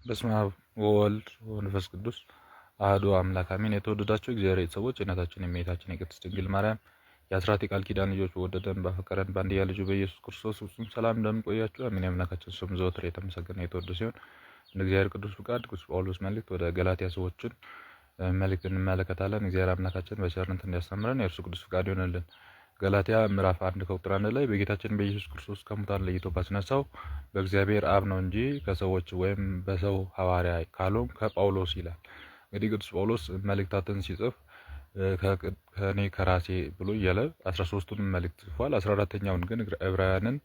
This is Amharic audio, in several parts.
በስመ አብ ወወልድ ወመንፈስ ቅዱስ አሐዱ አምላክ አሜን። የተወደዳችሁ እግዚአብሔር ቤተሰቦች የእናታችን የእመቤታችን የቅድስት ድንግል ማርያም የአስራት የቃል ኪዳን ልጆች በወደደን ባፈቀረን በአንድያ ልጁ በኢየሱስ ክርስቶስ ፍጹም ሰላም እንደምን ቆያችሁ? አሜን። የአምላካችን ስም ዘወትር የተመሰገነ የተወደደ ሲሆን እንደ እግዚአብሔር ቅዱስ ፍቃድ ቅዱስ ጳውሎስ መልእክት ወደ ገላትያ ሰዎችን መልእክት እንመለከታለን። እግዚአብሔር አምላካችን በቸርነት እንዲያስተምረን የእርሱ ቅዱስ ፍቃድ ይሆንልን። ገላትያ ምዕራፍ 1 ከቁጥር 1 ላይ በጌታችን በኢየሱስ ክርስቶስ ከሙታን ለይቶ ባስነሳው በእግዚአብሔር አብ ነው እንጂ ከሰዎች ወይም በሰው ሐዋርያ ካልሆንኩ ከጳውሎስ ይላል። እንግዲህ ቅዱስ ጳውሎስ መልእክታትን ሲጽፍ ከእኔ ከራሴ ብሎ እያለ 13ቱን መልእክት ጽፏል። 14ተኛውን ግን ዕብራውያንን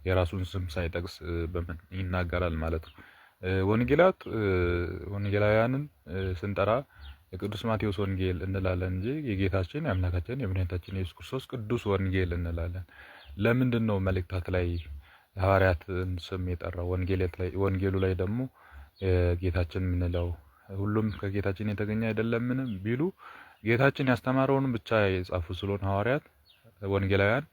የራሱን ስም ሳይጠቅስ በምን ይናገራል ማለት ነው። ወንጌላት ወንጌላውያንን ስንጠራ የቅዱስ ማቴዎስ ወንጌል እንላለን እንጂ የጌታችን የአምላካችን የመድኃኒታችን የኢየሱስ ክርስቶስ ቅዱስ ወንጌል እንላለን። ለምንድን ነው መልእክታት ላይ ሐዋርያትን ስም የጠራው? ወንጌሉ ላይ ደግሞ ጌታችን የምንለው ሁሉም ከጌታችን የተገኘ አይደለምን ቢሉ ጌታችን ያስተማረውን ብቻ የጻፉ ስለሆነ ሐዋርያት ወንጌላውያን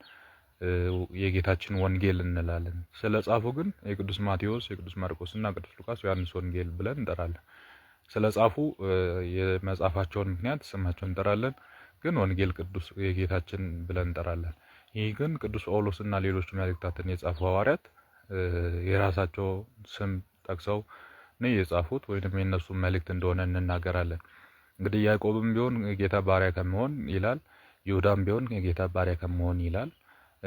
የጌታችን ወንጌል እንላለን። ስለ ጻፉ ግን የቅዱስ ማቴዎስ፣ የቅዱስ ማርቆስ እና ቅዱስ ሉቃስ፣ ዮሐንስ ወንጌል ብለን እንጠራለን። ስለ ጻፉ የመጻፋቸውን ምክንያት ስማቸውን እንጠራለን። ግን ወንጌል ቅዱስ የጌታችን ብለን እንጠራለን። ይህ ግን ቅዱስ ጳውሎስ እና ሌሎች መልእክታትን የጻፉ ሐዋርያት የራሳቸው ስም ጠቅሰው ነው የጻፉት ወይንም የእነሱ መልእክት እንደሆነ እንናገራለን። እንግዲህ ያዕቆብም ቢሆን የጌታ ባሪያ ከመሆን ይላል፣ ይሁዳም ቢሆን የጌታ ባሪያ ከመሆን ይላል።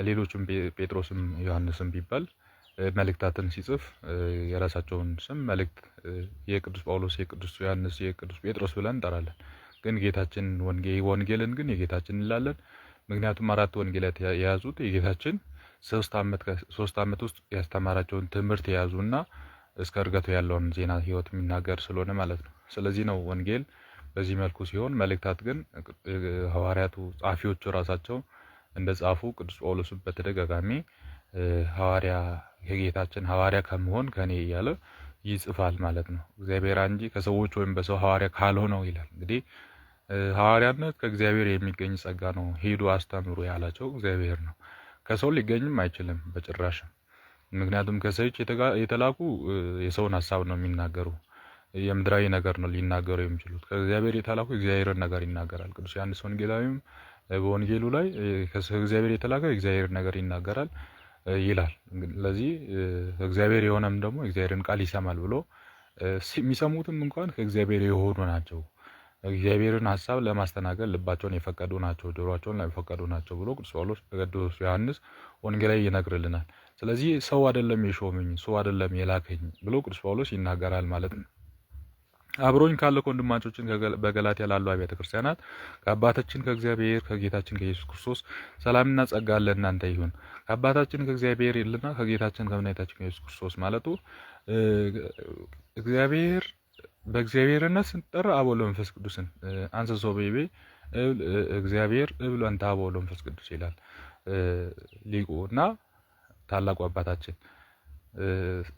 ሌሎችም ጴጥሮስም ዮሐንስም ቢባል መልእክታትን ሲጽፍ የራሳቸውን ስም መልእክት የቅዱስ ጳውሎስ፣ የቅዱስ ዮሐንስ፣ የቅዱስ ጴጥሮስ ብለን እንጠራለን። ግን ጌታችን ወንጌልን ግን የጌታችን እንላለን። ምክንያቱም አራት ወንጌላት የያዙት የጌታችን 3 ዓመት ውስጥ ያስተማራቸውን ትምህርት የያዙና እስከ እርገቱ ያለውን ዜና ሕይወት የሚናገር ስለሆነ ማለት ነው። ስለዚህ ነው ወንጌል በዚህ መልኩ ሲሆን፣ መልእክታት ግን ሐዋርያቱ ጸሐፊዎቹ ራሳቸው እንደ ጻፉ ቅዱስ ጳውሎስም በተደጋጋሚ ሐዋርያ ከጌታችን ሐዋርያ ከመሆን ከኔ እያለ ይጽፋል ማለት ነው። እግዚአብሔር እንጂ ከሰዎች ወይም በሰው ሐዋርያ ካልሆነው ይላል። እንግዲህ ሐዋርያነት ከእግዚአብሔር የሚገኝ ጸጋ ነው። ሂዱ አስተምሩ ያላቸው እግዚአብሔር ነው። ከሰው ሊገኝም አይችልም በጭራሽ። ምክንያቱም ከሰዎች የተላኩ የሰውን ሀሳብ ነው የሚናገሩ፣ የምድራዊ ነገር ነው ሊናገሩ የሚችሉት። ከእግዚአብሔር የተላኩ የእግዚአብሔርን ነገር ይናገራል። ቅዱስ ዮሐንስ ወንጌላዊም በወንጌሉ ላይ ከእግዚአብሔር የተላከ የእግዚአብሔርን ነገር ይናገራል ይላል። ለዚህ እግዚአብሔር የሆነም ደግሞ የእግዚአብሔርን ቃል ይሰማል ብሎ የሚሰሙትም እንኳን ከእግዚአብሔር የሆኑ ናቸው። እግዚአብሔርን ሀሳብ ለማስተናገድ ልባቸውን የፈቀዱ ናቸው፣ ጆሮአቸውን የፈቀዱ ናቸው ብሎ ቅዱስ ጳውሎስ በቅዱስ ዮሐንስ ወንጌላዊ ይነግርልናል። ስለዚህ ሰው አይደለም የሾመኝ፣ ሰው አይደለም የላከኝ ብሎ ቅዱስ ጳውሎስ ይናገራል ማለት ነው። አብሮኝ ካለ ከወንድማቾችን በገላትያ ላሉ አብያተ ክርስቲያናት ከአባታችን ከእግዚአብሔር ከጌታችን ከኢየሱስ ክርስቶስ ሰላምና ጸጋ ለእናንተ ይሁን። ከአባታችን ከእግዚአብሔር ይልና ከጌታችን ከመድኃኒታችን ከኢየሱስ ክርስቶስ ማለቱ እግዚአብሔር በእግዚአብሔርነት ስንጠራ አብ ወልድ መንፈስ ቅዱስን አንሰ ሶበ ይቤ እግዚአብሔር እብል አንተ አብ ወልድ መንፈስ ቅዱስ ይላል ሊቁ እና ታላቁ አባታችን።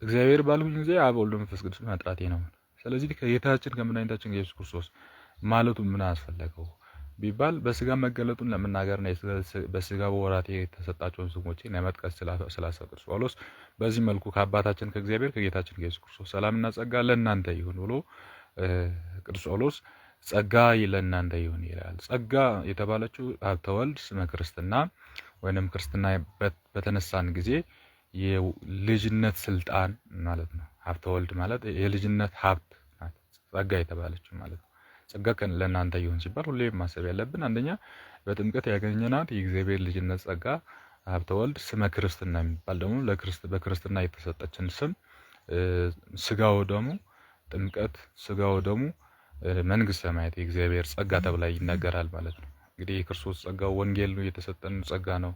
እግዚአብሔር ባልሁኝ ጊዜ አብ ወልድ መንፈስ ቅዱስ መጥራቴ ነው። ስለዚህ ከጌታችን ከመድኃኒታችን ከኢየሱስ ክርስቶስ ማለቱ ምን አስፈለገው ቢባል በስጋ መገለጡን ለመናገር ነው። በስጋ በወራት የተሰጣቸውን ስሞችን ለመጥቀስ ስላሰበ ቅዱስ ጳውሎስ በዚህ መልኩ ከአባታችን ከእግዚአብሔር ከጌታችን ከኢየሱስ ክርስቶስ ሰላምና ጸጋ ለእናንተ ይሁን ብሎ ቅዱስ ጳውሎስ ጸጋ ለእናንተ ይሁን ይላል። ጸጋ የተባለችው ሀብተ ወልድ ስመ ክርስትና ወይንም ክርስትና በተነሳን ጊዜ የልጅነት ስልጣን ማለት ነው። ሀብተ ወልድ ማለት የልጅነት ሀብት ናት፣ ጸጋ የተባለችው ማለት ነው። ጸጋ ለእናንተ ይሁን ሲባል ሁሌም ማሰብ ያለብን አንደኛ በጥምቀት ያገኘናት የእግዚአብሔር ልጅነት ጸጋ ሀብተ ወልድ፣ ስመ ክርስትና የሚባል ደግሞ በክርስትና የተሰጠችን ስም፣ ስጋው ደግሞ ጥምቀት፣ ስጋው ደግሞ መንግስተ ሰማያት የእግዚአብሔር ጸጋ ተብላ ይነገራል ማለት ነው። እንግዲህ የክርስቶስ ጸጋው ወንጌል ነው፣ የተሰጠን ጸጋ ነው።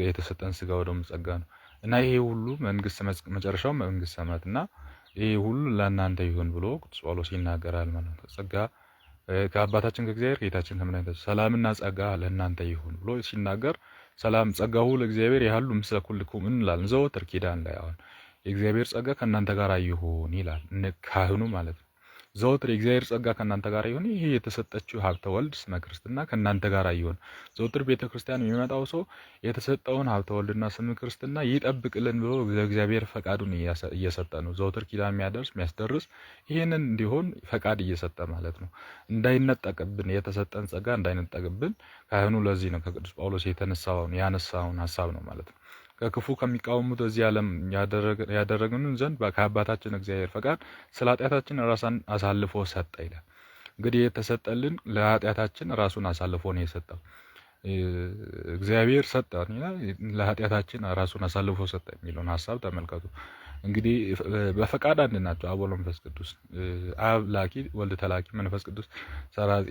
የተሰጠን ስጋው ደግሞ ጸጋ ነው እና ይሄ ሁሉ መንግስት መጨረሻው መንግስተ ሰማያት እና ይሄ ሁሉ ለእናንተ ይሁን ብሎ ቅዱስ ጳውሎስ ይናገራል ማለት ነው። ጸጋ ከአባታችን ከእግዚአብሔር ከጌታችን ከመድኃኒታችን ሰላምና ጸጋ ለእናንተ ይሁን ብሎ ሲናገር ሰላም ጸጋሁ ለእግዚአብሔር ያህሉ ምስለ ኩልክሙ እንላለን ዘወትር ኪዳን ላይ። አሁን የእግዚአብሔር ጸጋ ከእናንተ ጋር ይሁን ይላል ካህኑ ማለት ነው። ዘወትር የእግዚአብሔር ጸጋ ከእናንተ ጋር ይሁን። ይሄ የተሰጠችው ሀብተ ወልድ ስመ ክርስትና ከእናንተ ጋር ይሁን። ዘወትር ቤተ ክርስቲያን የሚመጣው ሰው የተሰጠውን ሀብተ ወልድና ስመ ክርስትና ይጠብቅልን ብሎ እግዚአብሔር ፈቃዱን እየሰጠ ነው። ዘወትር ኪዳን የሚያደርስ የሚያስደርስ ይህንን እንዲሆን ፈቃድ እየሰጠ ማለት ነው። እንዳይነጠቅብን የተሰጠን ጸጋ እንዳይነጠቅብን ካህኑ ለዚህ ነው ከቅዱስ ጳውሎስ የተነሳውን ያነሳውን ሀሳብ ነው ማለት ነው። ከክፉ ከሚቃወሙት በዚህ ዓለም ያደረግንን ዘንድ ከአባታችን እግዚአብሔር ፈቃድ ስለ ኃጢአታችን ራሱን አሳልፎ ሰጠ ይላል። እንግዲህ የተሰጠልን ለኃጢአታችን ራሱን አሳልፎ ነው የሰጠው። እግዚአብሔር ሰጠ፣ ለኃጢአታችን ራሱን አሳልፎ ሰጠ የሚለውን ሀሳብ ተመልከቱ። እንግዲህ በፈቃድ አንድ ናቸው። አብ ወልድ መንፈስ ቅዱስ፣ አብ ላኪ፣ ወልድ ተላኪ፣ መንፈስ ቅዱስ ሰራጺ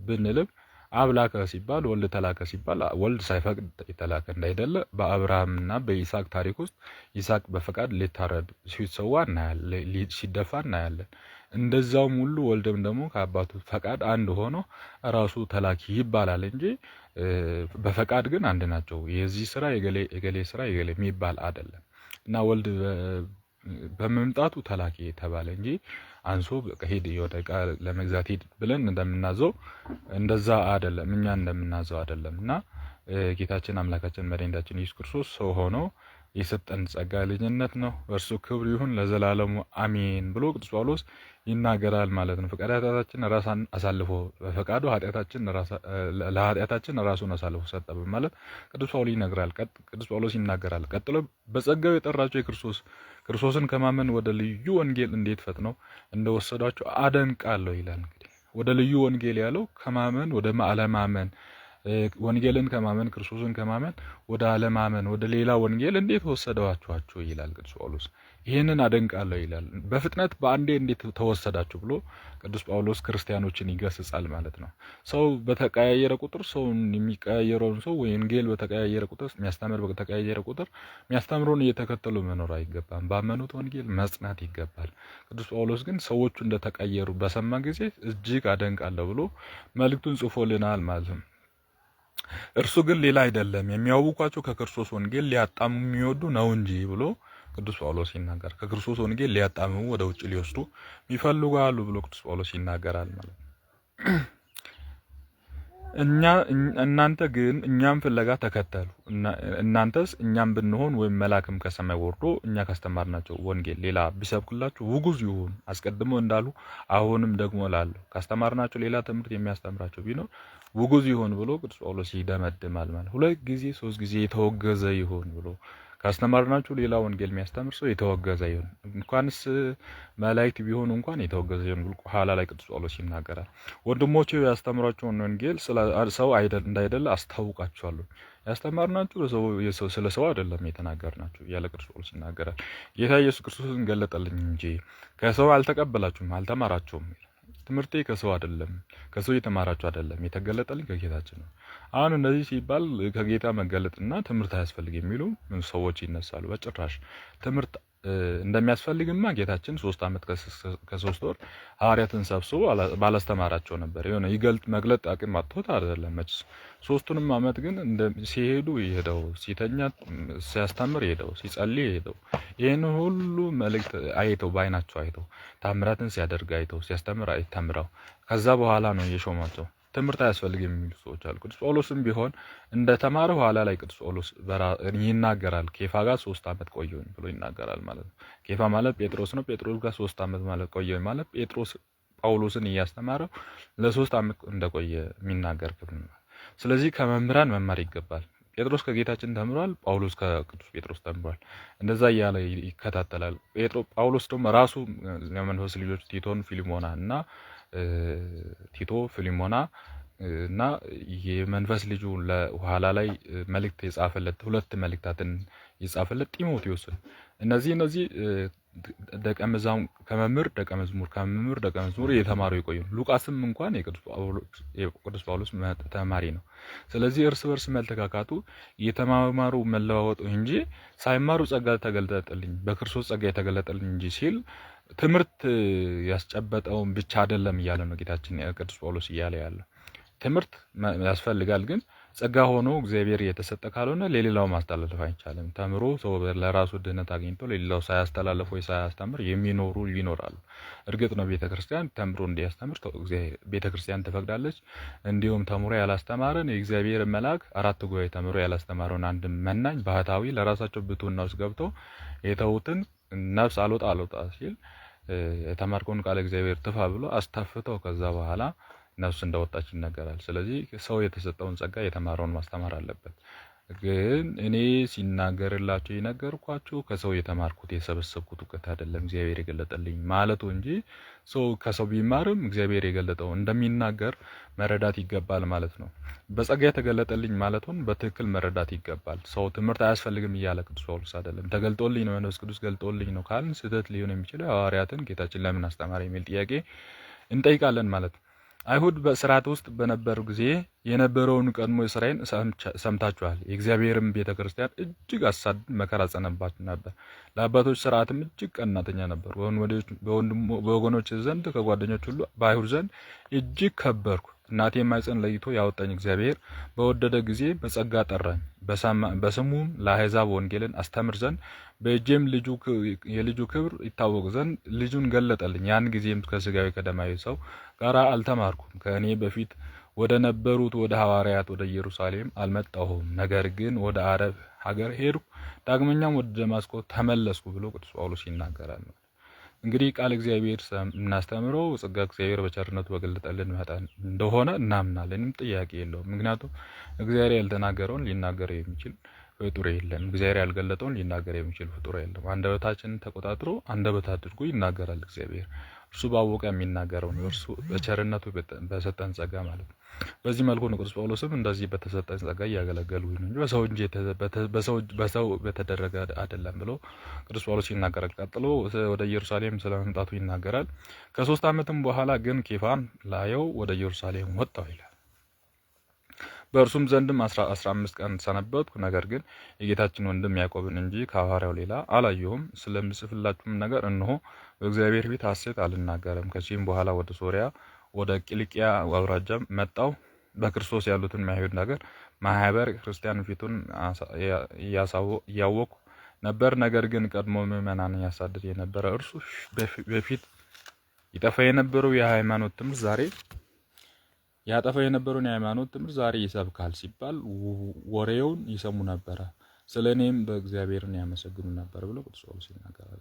ብንልም አብ ላከ ሲባል ወልድ ተላከ ሲባል ወልድ ሳይፈቅድ የተላከ እንዳይደለ በአብርሃምና በይስሐቅ ታሪክ ውስጥ ይስሐቅ በፈቃድ ሊታረድ ሲሰዋ እናያለን፣ ሲደፋ እናያለን። እንደዛውም ሁሉ ወልድም ደግሞ ከአባቱ ፈቃድ አንድ ሆኖ ራሱ ተላኪ ይባላል እንጂ በፈቃድ ግን አንድ ናቸው። የዚህ ስራ የገሌ የገሌ ስራ የገሌ የሚባል አይደለም እና ወልድ በመምጣቱ ተላኪ የተባለ እንጂ አንሶ ሂድ የሆነ ዕቃ ለመግዛት ሂድ ብለን እንደምናዘው እንደዛ አይደለም፣ እኛ እንደምናዘው አይደለም። እና ጌታችን አምላካችን መድኃኒታችን ኢየሱስ ክርስቶስ ሰው ሆኖ የሰጠን ጸጋ ልጅነት ነው። እርሱ ክብር ይሁን ለዘላለሙ አሜን ብሎ ቅዱስ ጳውሎስ ይናገራል ማለት ነው። ፈቃድ ኃጢአታችን ራሳን አሳልፎ በፈቃዱ ኃጢአታችን ለኃጢአታችን ራሱን አሳልፎ ሰጠ በማለት ቅዱስ ጳውሎስ ይነግራል። ቅዱስ ጳውሎስ ይናገራል። ቀጥሎ በጸጋው የጠራቸው የክርስቶስ ክርስቶስን ከማመን ወደ ልዩ ወንጌል እንዴት ፈጥነው እንደወሰዷቸው አደንቃለሁ ይላል። እንግዲህ ወደ ልዩ ወንጌል ያለው ከማመን ወደ አለማመን፣ ወንጌልን ከማመን ክርስቶስን ከማመን ወደ አለማመን ወደ ሌላ ወንጌል እንዴት ወሰደዋችኋቸው ይላል ቅዱስ ጳውሎስ። ይህንን አደንቃለሁ ይላል። በፍጥነት በአንዴ እንዴት ተወሰዳችሁ ብሎ ቅዱስ ጳውሎስ ክርስቲያኖችን ይገስጻል ማለት ነው። ሰው በተቀያየረ ቁጥር ሰውን የሚቀያየረውን ሰው ወንጌል በተቀያየረ ቁጥር የሚያስተምር በተቀያየረ ቁጥር የሚያስተምረውን እየተከተሉ መኖር አይገባም። ባመኑት ወንጌል መጽናት ይገባል። ቅዱስ ጳውሎስ ግን ሰዎቹ እንደተቀየሩ በሰማ ጊዜ እጅግ አደንቃለሁ ብሎ መልእክቱን ጽፎልናል ማለት ነው። እርሱ ግን ሌላ አይደለም የሚያውቋቸው ከክርስቶስ ወንጌል ሊያጣሙ የሚወዱ ነው እንጂ ብሎ ቅዱስ ጳውሎስ ይናገራል። ከክርስቶስ ወንጌል ሊያጣምሙ ወደ ውጭ ሊወስዱ የሚፈልጉ አሉ ብሎ ቅዱስ ጳውሎስ ይናገራል ማለት ነው። እኛ እናንተ ግን እኛም ፍለጋ ተከተሉ። እናንተስ እኛም ብንሆን ወይም መልአክም ከሰማይ ወርዶ እኛ ካስተማርናቸው ወንጌል ሌላ ቢሰብክላችሁ ውጉዝ ይሁን። አስቀድሞ እንዳሉ አሁንም ደግሞ እላለሁ ካስተማርናቸው ሌላ ትምህርት የሚያስተምራቸው ቢኖር ውጉዝ ይሁን ብሎ ቅዱስ ጳውሎስ ይደመድማል። ማለት 2 ጊዜ 3 ጊዜ የተወገዘ ይሁን ብሎ ካስተማርናችሁ ሌላ ወንጌል የሚያስተምር ሰው የተወገዘ ይሁን፣ እንኳንስ መላእክት ቢሆኑ እንኳን የተወገዘ ይሁን ብሎ ኋላ ላይ ቅዱስ ጳውሎስ ይናገራል። ወንድሞቼ ያስተምራቸውን ወንጌል ስለ ሰው እንዳይደለ አስታውቃችኋለሁ። ያስተማርናችሁ ስለ ሰው አይደለም የተናገርናችሁ እያለ ቅዱስ ጳውሎስ ይናገራል። ጌታ ኢየሱስ ክርስቶስን ገለጠልኝ እንጂ ከሰው አልተቀበላችሁም አልተማራችሁም። ትምህርቴ ከሰው አይደለም፣ ከሰው የተማራችሁ አይደለም፣ የተገለጠልኝ ከጌታችን ነው። አሁን እንደዚህ ሲባል ከጌታ መገለጥና ትምህርት አያስፈልግ የሚሉ ሰዎች ይነሳሉ። በጭራሽ ትምህርት እንደሚያስፈልግማ ጌታችን 3 ዓመት ከ3 ወር ሐዋርያትን ሰብስቦ ባላስተማራቸው ነበር። የሆነ ይገልጥ መግለጥ አቅም አጥቶት አይደለም መችስ። 3ቱንም ዓመት ግን ሲሄዱ ይሄደው፣ ሲተኛ ሲያስተምር ይሄደው፣ ሲጸልይ ይሄደው፣ ይሄን ሁሉ መልእክት አይተው ባይናቸው አይተው ታምራትን ሲያደርግ አይተው ሲያስተምር አይተምረው ከዛ በኋላ ነው የሾማቸው። ትምህርት አያስፈልግም የሚሉ ሰዎች አሉ። ቅዱስ ጳውሎስም ቢሆን እንደተማረ ኋላ ላይ ቅዱስ ጳውሎስ ይናገራል። ኬፋ ጋር 3 ዓመት ቆየሁኝ ብሎ ይናገራል ማለት ነው። ኬፋ ማለት ጴጥሮስ ነው። ጴጥሮስ ጋር 3 ዓመት ማለት ቆየሁኝ ማለት ጴጥሮስ ጳውሎስን እያስተማረው ለ3 ዓመት እንደቆየ የሚናገር ክፍል ነው። ስለዚህ ከመምህራን መማር ይገባል። ጴጥሮስ ከጌታችን ተምሯል። ጳውሎስ ከቅዱስ ጴጥሮስ ተምሯል። እንደዛ እያለ ይከታተላል። ጳውሎስ ደግሞ ራሱ የመንፈስ ልጆች ቲቶን ፊልሞና እና ቲቶ ፊልሞና እና የመንፈስ ልጁ ለኋላ ላይ መልእክት የጻፈለት 2 መልእክታትን የጻፈለት ጢሞቴዎስን እነዚህ ደቀ መዛሙርት ከመምህር ደቀ መዝሙር ከመምህር ደቀ መዝሙር እየተማሩ የቆዩ ሉቃስም እንኳን የቅዱስ ጳውሎስ ተማሪ ነው። ስለዚህ እርስ በርስ መልተካካቱ እየተማማሩ መለዋወጡ እንጂ ሳይማሩ ጸጋ ተገለጠልኝ በክርስቶስ ጸጋ የተገለጠልኝ እንጂ ሲል ትምህርት ያስጨበጠውን ብቻ አይደለም እያለ ነው ጌታችን ቅዱስ ጳውሎስ እያለ ያለው። ትምህርት ያስፈልጋል፣ ግን ጸጋ ሆኖ እግዚአብሔር የተሰጠ ካልሆነ ለሌላው ማስተላለፍ አይቻልም። ተምሮ ሰው ለራሱ ድህነት አግኝቶ ለሌላው ሳያስተላልፍ ወይ ሳያስተምር የሚኖሩ ይኖራሉ። እርግጥ ነው ቤተክርስቲያን ተምሮ እንዲያስተምር ቤተክርስቲያን ትፈቅዳለች። እንዲሁም ተምሮ ያላስተማረን የእግዚአብሔር መልአክ 4 ጉባኤ ተምሮ ያላስተማረውን አንድ መናኝ ባህታዊ ለራሳቸው ብትውና ውስጥ ገብተው የተዉትን ነፍስ አልወጣ አልወጣ ሲል የተማርከውን ቃለ እግዚአብሔር ትፋ ብሎ አስተፍተው ከዛ በኋላ ነፍስ እንደወጣች ይነገራል። ስለዚህ ሰው የተሰጠውን ጸጋ የተማረውን ማስተማር አለበት። ግን እኔ ሲናገርላቸው የነገርኳችሁ ከሰው የተማርኩት የሰበሰብኩት እውቀት አይደለም እግዚአብሔር የገለጠልኝ ማለቱ እንጂ ሰው ከሰው ቢማርም እግዚአብሔር የገለጠው እንደሚናገር መረዳት ይገባል ማለት ነው። በጸጋ የተገለጠልኝ ማለቱን በትክክል መረዳት ይገባል። ሰው ትምህርት አያስፈልግም እያለ ቅዱስ ጳውሎስ አይደለም። ተገልጦልኝ ነው፣ መንፈስ ቅዱስ ገልጦልኝ ነው ካልን ስህተት ሊሆን የሚችለው ሐዋርያትን ጌታችን ለምን አስተማረ የሚል ጥያቄ እንጠይቃለን ማለት ነው። አይሁድ በስርዓት ውስጥ በነበሩ ጊዜ የነበረውን ቀድሞ ስራዬን ሰምታችኋል። የእግዚአብሔርም ቤተክርስቲያን እጅግ አሳድድ መከራ ጸነባችሁ ነበር። ለአባቶች ስርዓትም እጅግ ቀናተኛ ነበር። በወገኖች ዘንድ ከጓደኞች ሁሉ በአይሁድ ዘንድ እጅግ ከበርኩ። እናቴ ማኅፀን ለይቶ ያወጣኝ እግዚአብሔር በወደደ ጊዜ በጸጋ ጠራኝ። በስሙም ለአሕዛብ ወንጌልን አስተምር ዘንድ በእጄም የልጁ ክብር ይታወቅ ዘንድ ልጁን ገለጠልኝ። ያን ጊዜም ከስጋዊ ከደማዊ ሰው ጋር አልተማርኩም። ከእኔ በፊት ወደ ነበሩት ወደ ሐዋርያት ወደ ኢየሩሳሌም አልመጣሁም። ነገር ግን ወደ አረብ ሀገር ሄድኩ፣ ዳግመኛም ወደ ደማስቆ ተመለስኩ ብሎ ቅዱስ ጳውሎስ ይናገራል። እንግዲህ ቃል እግዚአብሔር እናስተምረው ጸጋ እግዚአብሔር በቸርነቱ በገለጠልን መጠን እንደሆነ እናምናለን። ጥያቄ የለውም። ምክንያቱም እግዚአብሔር ያልተናገረውን ሊናገር የሚችል ፍጡር የለም። እግዚአብሔር ያልገለጠውን ሊናገር የሚችል ፍጡር የለም። አንደበታችንን ተቆጣጥሮ አንደበት አድርጎ ይናገራል እግዚአብሔር። እርሱ ባወቀ የሚናገረው ነው። እርሱ በቸርነቱ በሰጠን ጸጋ ማለት ነው። በዚህ መልኩ ነው ቅዱስ ጳውሎስም እንደዚህ በተሰጠን ጸጋ እያገለገሉ ነው እንጂ በሰው እንጂ በሰው በተደረገ አይደለም ብሎ ቅዱስ ጳውሎስ ይናገራል። ቀጥሎ ወደ ኢየሩሳሌም ስለመምጣቱ ይናገራል። ከ3 ዓመትም በኋላ ግን ኬፋን ላየው ወደ ኢየሩሳሌም ወጣሁ ይላል። በእርሱም ዘንድም 15 ቀን ሰነበትኩ። ነገር ግን የጌታችን ወንድም ያዕቆብን እንጂ ከሐዋርያው ሌላ አላየሁም። ስለምጽፍላችሁም ነገር እነሆ በእግዚአብሔር ፊት ሐሰት አልናገርም። ከዚህም በኋላ ወደ ሶርያ ወደ ቂልቅያ አውራጃም መጣሁ። በክርስቶስ ያሉትን የአይሁድ ነገር ማህበር ክርስቲያን ፊቱን እያወቅሁ ነበር። ነገር ግን ቀድሞ ምዕመናንን ያሳድድ የነበረ እርሱ በፊት ይጠፋ የነበረው የሃይማኖት ትምህርት ዛሬ ያጠፋ የነበረውን የሃይማኖት ትምህርት ዛሬ ይሰብካል ሲባል ወሬውን ይሰሙ ነበረ። ስለኔም በእግዚአብሔርን ያመሰግኑ ነበር ብሎ ቅዱስ ጳውሎስ ይናገራል።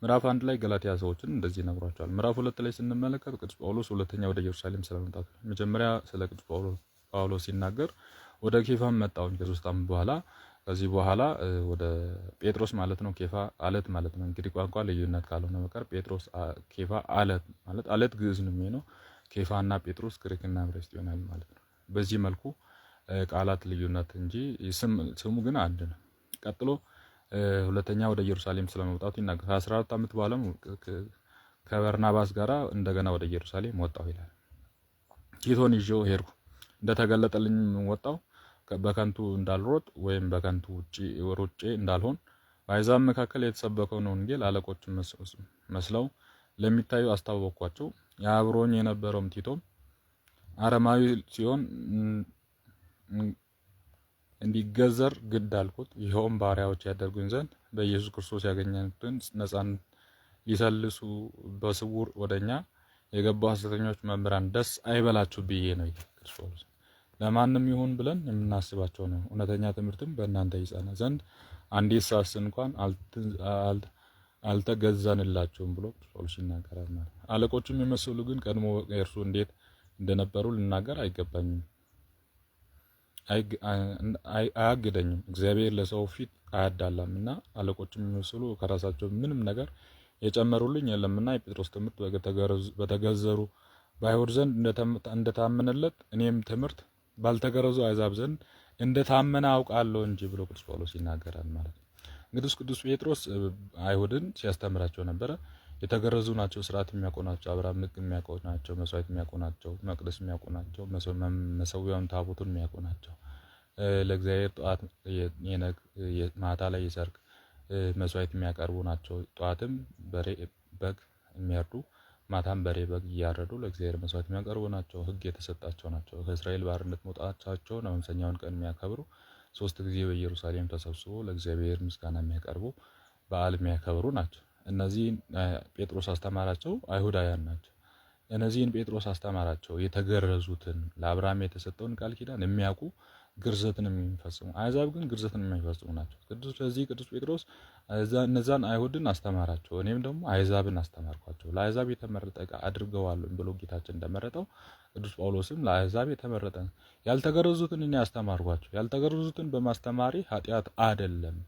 ምዕራፍ 1 ላይ ገላትያ ሰዎችን እንደዚህ ነግሯቸዋል። ምዕራፍ 2 ላይ ስንመለከት ቅዱስ ጳውሎስ ሁለተኛ ወደ ኢየሩሳሌም ስለመምጣቱ መጀመሪያ ስለ ቅዱስ ጳውሎስ ሲናገር ወደ ኬፋም መጣሁኝ ከ3 ዓመት በኋላ። ከዚህ በኋላ ወደ ጴጥሮስ ማለት ነው። ኬፋ አለት ማለት ነው። እንግዲህ ቋንቋ ልዩነት ካልሆነ በቀር ጴጥሮስ ኬፋ አለት ማለት አለት ግዕዝ ነው የሚሆነው። ኬፋና ጴጥሮስ ግሪክና ዕብራይስጥ ይሆናል ማለት ነው። በዚህ መልኩ ቃላት ልዩነት እንጂ ስሙ ግን አንድ ነው። ቀጥሎ ሁለተኛ ወደ ኢየሩሳሌም ስለመውጣቱ ይናገራል። ከ14 ዓመት በኋላም ከበርናባስ ጋራ እንደገና ወደ ኢየሩሳሌም ወጣሁ ይላል። ቲቶን ይዤው ሄድኩ። እንደተገለጠልኝ ወጣሁ። በከንቱ እንዳልሮጥ ወይም በከንቱ ሩጬ እንዳልሆን በአሕዛብ መካከል የተሰበከውን ወንጌል አለቆች መስለው ለሚታዩ አስታወቅኳቸው። አብሮኝ የነበረውም ቲቶም አረማዊ ሲሆን እንዲገዘር ግድ አልኩት። ይኸውም ባሪያዎች ያደርጉኝ ዘንድ በኢየሱስ ክርስቶስ ያገኘኑትን ነጻነት ሊሰልሱ በስውር ወደኛ የገቡ ሐሰተኞች መምህራን ደስ አይበላችሁ ብዬ ነው ይላል ቅዱስ ጳውሎስ። ለማንም ይሁን ብለን የምናስባቸው ነው። እውነተኛ ትምህርትም በእናንተ ይጸና ዘንድ አንዲት ሰዓት እንኳን አልተገዛንላችሁም ብሎ ቅዱስ ጳውሎስ ይናገራል ማለት ነው። አለቆቹም የመሰሉ ግን ቀድሞ እርሱ እንዴት እንደነበሩ ልናገር አይገባኝም፣ አያግደኝም። እግዚአብሔር ለሰው ፊት አያዳላምና አለቆቹም የሚመስሉ ከራሳቸው ምንም ነገር የጨመሩልኝ የለምና የጴጥሮስ ትምህርት በተገዘሩ በአይሁድ ዘንድ እንደታመነለት እኔም ትምህርት ባልተገረዙ አሕዛብ ዘንድ እንደታመነ አውቃለሁ እንጂ ብሎ ቅዱስ ጳውሎስ ይናገራል ማለት ነው። እንግዲህ ቅዱስ ጴጥሮስ አይሁድን ሲያስተምራቸው ነበረ። የተገረዙ ናቸው፣ ስርዓት የሚያውቁ ናቸው፣ አብርሃም ሕግ የሚያውቁ ናቸው፣ መስዋዕት የሚያውቁ ናቸው፣ መቅደስ የሚያውቁ ናቸው፣ መሰዊያውን ታቦቱን የሚያውቁ ናቸው። ለእግዚአብሔር ጠዋት የነግ ማታ ላይ የሰርክ መስዋዕት የሚያቀርቡ ናቸው። ጠዋትም በሬ በግ የሚያርዱ ማታም በሬ በግ እያረዱ ለእግዚአብሔር መስዋዕት የሚያቀርቡ ናቸው። ሕግ የተሰጣቸው ናቸው። ከእስራኤል ባርነት መውጣታቸውን 50ኛውን ቀን የሚያከብሩ፣ 3 ጊዜ በኢየሩሳሌም ተሰብስቦ ለእግዚአብሔር ምስጋና የሚያቀርቡ፣ በዓል የሚያከብሩ ናቸው። እነዚህን ጴጥሮስ አስተማራቸው፣ አይሁዳውያን ናቸው። እነዚህን ጴጥሮስ አስተማራቸው፣ የተገረዙትን፣ ለአብርሃም የተሰጠውን ቃል ኪዳን የሚያውቁ፣ ግርዘትን የሚፈጽሙ። አሕዛብ ግን ግርዘትን የማይፈጽሙ ናቸው። ስለዚህ ቅዱስ ጴጥሮስ እነዛን አይሁድን አስተማራቸው፣ እኔም ደግሞ አሕዛብን አስተማርኳቸው። ለአሕዛብ የተመረጠ ዕቃ አድርገዋለሁ ብሎ ጌታችን እንደመረጠው ቅዱስ ጳውሎስም ለአሕዛብ የተመረጠ ያልተገረዙትን እኔ አስተማርኳቸው። ያልተገረዙትን በማስተማሪ ኃጢአት አይደለም፣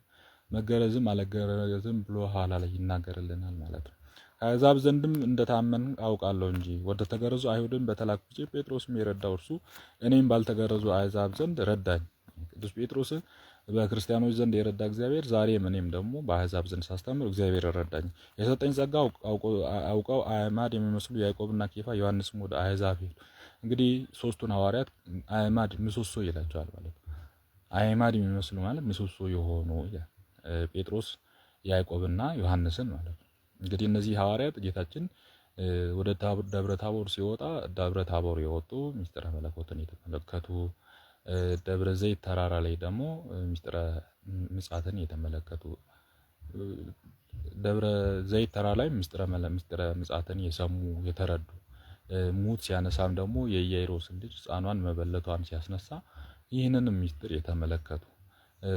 መገረዝም አለገረዝም ብሎ ኋላ ላይ ይናገርልናል ማለት ነው። ከአሕዛብ ዘንድም እንደታመን አውቃለሁ እንጂ ወደ ተገረዙ አይሁድን በተላኩ ጊዜ ጴጥሮስም የረዳው እርሱ እኔም ባልተገረዙ አሕዛብ ዘንድ ረዳኝ። ቅዱስ ጴጥሮስ በክርስቲያኖች ዘንድ የረዳ እግዚአብሔር ዛሬም እኔም ደግሞ በአሕዛብ ዘንድ ሳስተምር እግዚአብሔር ረዳኝ። የሰጠኝ ጸጋ አውቀው አዕማድ የሚመስሉ ያዕቆብና ኬፋ ዮሐንስም ወደ አሕዛብ ሄዱ። እንግዲህ ሶስቱን ሐዋርያት አዕማድ ምሰሶ ይላቸዋል ማለት ነው። አዕማድ የሚመስሉ ማለት ምሰሶ የሆኑ ጴጥሮስ፣ ያዕቆብና ዮሐንስን ማለት ነው። እንግዲህ እነዚህ ሐዋርያት ጌታችን ወደ ደብረ ታቦር ሲወጣ ደብረ ታቦር የወጡ፣ ሚስጥረ መለኮትን የተመለከቱ፣ ደብረ ዘይት ተራራ ላይ ደግሞ ሚስጥረ ምጽአትን የተመለከቱ፣ ደብረ ዘይት ተራራ ላይ ሚስጥረ ምጽአትን የሰሙ የተረዱ፣ ሙት ሲያነሳም ደግሞ የኢያኢሮስን ልጅ ሕፃኗን መበለቷን ሲያስነሳ ይህንንም ሚስጥር የተመለከቱ፣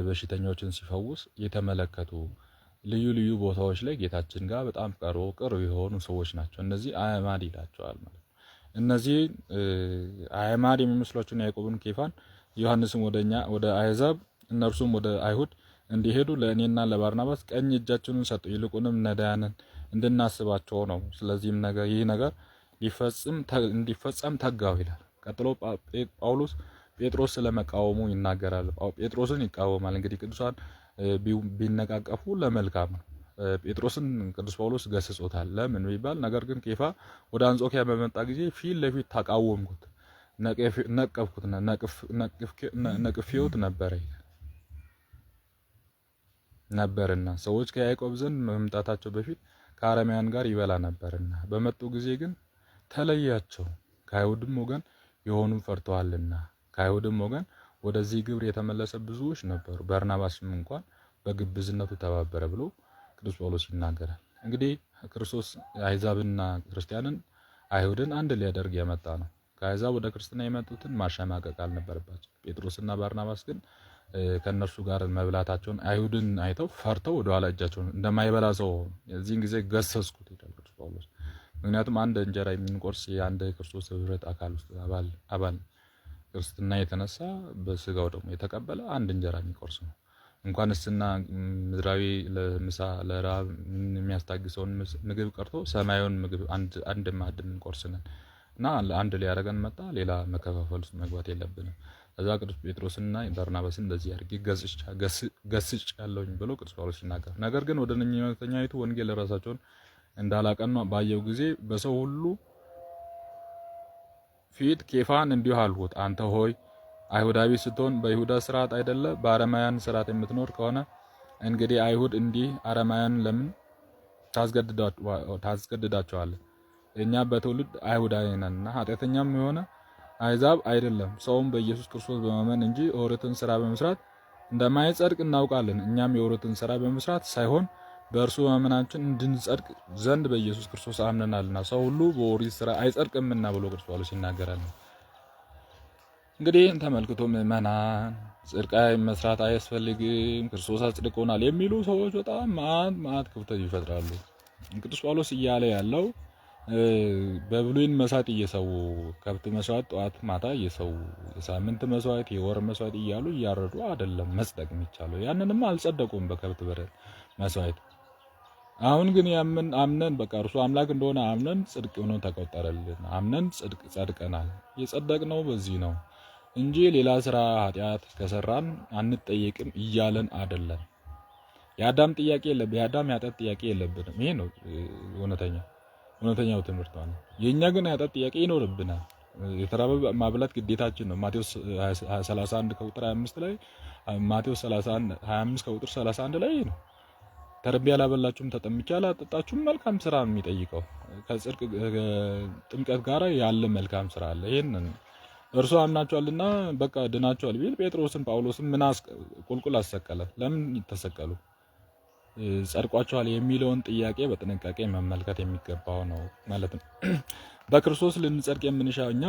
በሽተኞችን ሲፈውስ የተመለከቱ፣ ልዩ ልዩ ቦታዎች ላይ ጌታችን ጋር በጣም ቀርቦ ቅርብ የሆኑ ሰዎች ናቸው። እነዚህ አዕማድ ይላቸዋል ማለት ነው። እነዚህ አዕማድ የሚመስሏቸውን ያዕቆብን፣ ኬፋን፣ ዮሐንስም ወደኛ ወደ አሕዛብ እነርሱም ወደ አይሁድ እንዲሄዱ ለእኔና ለባርናባስ ቀኝ እጃቸውን ሰጡ። ይልቁንም ነዳያንን እንድናስባቸው ነው። ስለዚህም ነገር ይህ ነገር ሊፈጽም እንዲፈጸም ተጋው ይላል። ቀጥሎ ጳውሎስ ጴጥሮስ ስለመቃወሙ ይናገራል። ጴጥሮስን ይቃወማል። እንግዲህ ቅዱሳን ቢነቃቀፉ ለመልካም ነው። ጴጥሮስን ቅዱስ ጳውሎስ ገስጾታል። ለምን ቢባል ነገር ግን ኬፋ ወደ አንጾኪያ በመጣ ጊዜ ፊት ለፊት ተቃወምኩት፣ ነቀፍኩት፣ ነቅፌውት ነበረ ነበርና ሰዎች ከያዕቆብ ዘንድ መምጣታቸው በፊት ከአረማውያን ጋር ይበላ ነበርና በመጡ ጊዜ ግን ተለያቸው፣ ከአይሁድም ወገን የሆኑ ፈርተዋልና። ከአይሁድም ወገን ወደዚህ ግብር የተመለሰ ብዙዎች ነበሩ፣ በርናባስም እንኳን በግብዝነቱ ተባበረ ብሎ ቅዱስ ጳውሎስ ይናገራል። እንግዲህ ክርስቶስ አሕዛብና ክርስቲያንን፣ አይሁድን አንድ ሊያደርግ የመጣ ነው። ከአሕዛብ ወደ ክርስትና የመጡትን ማሸማቀቅ አልነበረባቸው። ጴጥሮስና ባርናባስ ግን ከእነርሱ ጋር መብላታቸውን አይሁድን አይተው ፈርተው ወደኋላ እጃቸውን እንደማይበላ ሰው የዚህን ጊዜ ገሰጽኩት ይላል ቅዱስ ጳውሎስ። ምክንያቱም አንድ እንጀራ የምንቆርስ የአንድ ክርስቶስ ህብረት አካል ውስጥ አባል ክርስትና የተነሳ በስጋው ደግሞ የተቀበለ አንድ እንጀራ የሚቆርስ ነው። እንኳንስና ምድራዊ ለምሳ ለረሃብ የሚያስታግሰውን ምግብ ቀርቶ ሰማያዊውን ምግብ አንድ ማዕድ የምንቆርስ ነን። እና አንድ ሊያደርገን መጣ። ሌላ መከፋፈል ውስጥ መግባት የለብንም። ከዛ ቅዱስ ጴጥሮስና በርናባስን እንደዚህ አድርጌ ገስጫለሁኝ ብሎ ቅዱስ ጳውሎስ ይናገራል። ነገር ግን ወደ እውነተኛይቱ ወንጌል ራሳቸውን እንዳላቀኑ ባየው ጊዜ በሰው ሁሉ ፊት ኬፋን እንዲሁ አልሁት፣ አንተ ሆይ አይሁዳዊ ስትሆን በይሁዳ ስርዓት አይደለ በአረማውያን ስርዓት የምትኖር ከሆነ እንግዲህ አይሁድ እንዲህ አረማውያን ለምን ታስገድዳቸዋለህ? እኛ በትውልድ አይሁዳዊ ነንና ኃጢአተኛም የሆነ አሕዛብ አይደለም። ሰውም በኢየሱስ ክርስቶስ በማመን እንጂ የኦሪትን ስራ በመስራት እንደማይጸድቅ እናውቃለን። እኛም የኦሪትን ስራ በመስራት ሳይሆን በእርሱ በማመናችን እንድንጸድቅ ዘንድ በኢየሱስ ክርስቶስ አምነናልና ሰው ሁሉ በኦሪት ስራ አይጸድቅምና ብሎ ቅዱስ ጳውሎስ ይናገራል። እንግዲህ ተመልክቶ ምዕመናን ጽድቅ መስራት አያስፈልግም፣ ክርስቶስ አጽድቆናል የሚሉ ሰዎች በጣም መዓት መዓት ክፍተት ይፈጥራሉ። ቅዱስ ጳውሎስ እያለ ያለው በብሉይን መስዋዕት እየሰዉ፣ ከብት መስዋዕት ጠዋት ማታ እየሰዉ፣ የሳምንት መስዋዕት የወር መስዋዕት እያሉ እያረዱ አይደለም መጽደቅ የሚቻለው። ያንንም አልጸደቁም በከብት በረ መስዋዕት። አሁን ግን ያምን አምነን በቃ እርሱ አምላክ እንደሆነ አምነን ጽድቅ ሆኖ ተቆጠረልን። አምነን ጽድቅ ጸድቀናል። የጸደቅነው በዚህ ነው እንጂ ሌላ ስራ ኃጢአት ከሰራን አንጠየቅም እያለን አይደለም። የአዳም ጥያቄ የለብንም። የአዳም የኃጢአት ጥያቄ የለብንም። ይሄ ነው እውነተኛው ትምህርት ማለት ነው። የኛ ግን የኃጢአት ጥያቄ ይኖርብናል። የተራበ ማብላት ግዴታችን ነው። ማቴዎስ 31 ከቁጥር 25 ላይ፣ ማቴዎስ 31 25 ከቁጥር 31 ላይ ነው። ተርቤ አላበላችሁም፣ ተጠምቼ አላጠጣችሁም። መልካም ስራ ነው የሚጠይቀው። ከጽድቅ ጥምቀት ጋር ያለ መልካም ስራ አለ። ይሄንን እርሱ አምናቸዋልና በቃ ድናቸዋል ቢል ጴጥሮስን ጳውሎስን ምን ቁልቁል አሰቀለ? ለምን ተሰቀሉ? ጸድቋቸዋል የሚለውን ጥያቄ በጥንቃቄ መመልከት የሚገባው ነው ማለት ነው። በክርስቶስ ልንጸድቅ የምንሻው እኛ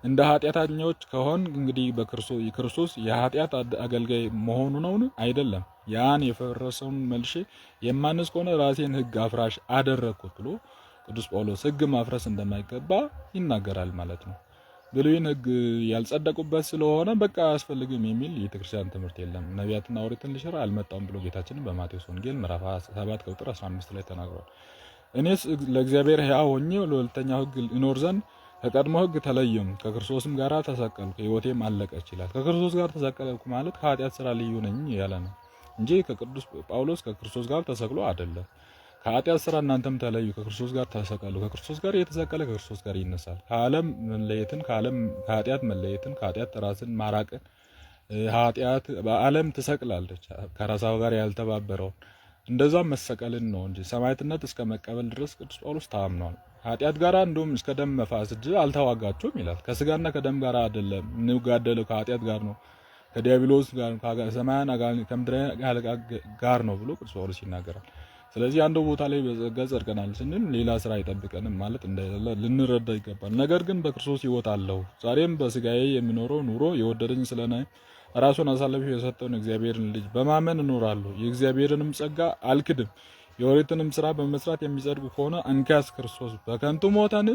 እንደ ኃጢአተኞች ከሆን እንግዲህ በክርስቶስ የኃጢአት አገልጋይ መሆኑ ነውን? አይደለም። ያን የፈረሰውን መልሼ የማንስ ከሆነ ራሴን ሕግ አፍራሽ አደረግኩት ብሎ ቅዱስ ጳውሎስ ሕግ ማፍረስ እንደማይገባ ይናገራል ማለት ነው። ብሉይን ሕግ ያልጸደቁበት ስለሆነ በቃ አያስፈልግም የሚል የቤተክርስቲያን ትምህርት የለም። ነቢያትና ኦሪትን ልሽር አልመጣሁም ብሎ ጌታችንን በማቴዎስ ወንጌል ምዕራፍ 7 ቁጥር 15 ላይ ተናግሯል። እኔስ ለእግዚአብሔር ሕያው ሆኜ ለሁለተኛው ሕግ እኖር ዘንድ ከቀድሞ ሕግ ተለየሁ፣ ከክርስቶስም ጋር ተሰቀልኩ፣ ሕይወቴም አለቀች ይላል። ከክርስቶስ ጋር ተሰቀልኩ ማለት ከኃጢአት ስራ ልዩ ነኝ ያለ ነው እንጂ ከቅዱስ ጳውሎስ ከክርስቶስ ጋር ተሰቅሎ አይደለም። ከኃጢአት ስራ እናንተም ተለዩ፣ ከክርስቶስ ጋር ተሰቀሉ። ከክርስቶስ ጋር የተሰቀለ ከክርስቶስ ጋር ይነሳል። ከዓለም መለየትን፣ ከዓለም ከኃጢአት መለየትን፣ ከኃጢአት ራስን ማራቅን፣ ኃጢአት በዓለም ትሰቅላለች ከራሳው ጋር ያልተባበረውን እንደዛ መሰቀልን ነው እንጂ ሰማዕትነት እስከ መቀበል ድረስ ቅዱስ ጳውሎስ ታምኗል። ኃጢአት ጋር እንደውም እስከ ደም መፋሰስ ድረስ አልተዋጋቸውም ይላል። ከስጋና ከደም ጋር አይደለም እንጋደለው፣ ከኃጢአት ጋር ነው፣ ከዲያብሎስ ጋር፣ ከሰማያን ከምድራውያን አለቃ ጋር ነው ብሎ ቅዱስ ጳውሎስ ይናገራል። ስለዚህ አንዱ ቦታ ላይ በጸጋ ጸድቀናል ስንል ሌላ ስራ አይጠብቀንም ማለት እንደሌለ ልንረዳ ይገባል። ነገር ግን በክርስቶስ ሕይወት አለው። ዛሬም በስጋዬ የሚኖረው ኑሮ የወደደኝ ስለነ ራሱን አሳልፎ የሰጠውን እግዚአብሔርን ልጅ በማመን እኖራለሁ። የእግዚአብሔርንም ጸጋ አልክድም። የኦሪትንም ስራ በመስራት የሚጸድቁ ከሆነ እንኪያስ ክርስቶስ በከንቱ ሞተን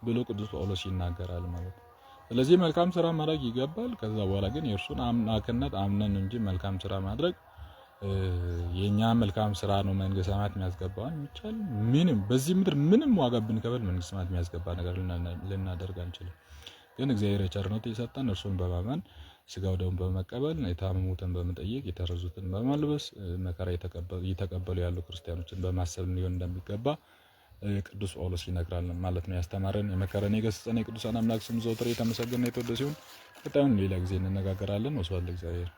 ብሎ ቅዱስ ጳውሎስ ይናገራል ማለት ነው። ስለዚህ መልካም ስራ ማድረግ ይገባል። ከዛ በኋላ ግን የእርሱን አምላክነት አምነን እንጂ መልካም ስራ ማድረግ የኛ መልካም ስራ ነው መንግስተ ሰማያት የሚያስገባው የሚቻል ምንም በዚህ ምድር ምንም ዋጋ ብንከፍል መንግስተ ሰማያት የሚያስገባ ነገር ልናደርግ አንችልም። ግን እግዚአብሔር የቸርነቱ የሰጠን እርሱን በማመን ስጋው ደሙን በመቀበል የታመሙትን በመጠየቅ የተረዙትን በማልበስ መከራ እየተቀበሉ ያሉ ክርስቲያኖችን በማሰብ ሊሆን እንደሚገባ ቅዱስ ጳውሎስ ይነግራል ማለት ነው። ያስተማረን የመከረን የገሰጸን የቅዱሳን አምላክ ስም ዘወትር የተመሰገነ የተወደሰ ሲሆን ቀጣዩን ሌላ ጊዜ እንነጋገራለን። ወስብሐት ለእግዚአብሔር።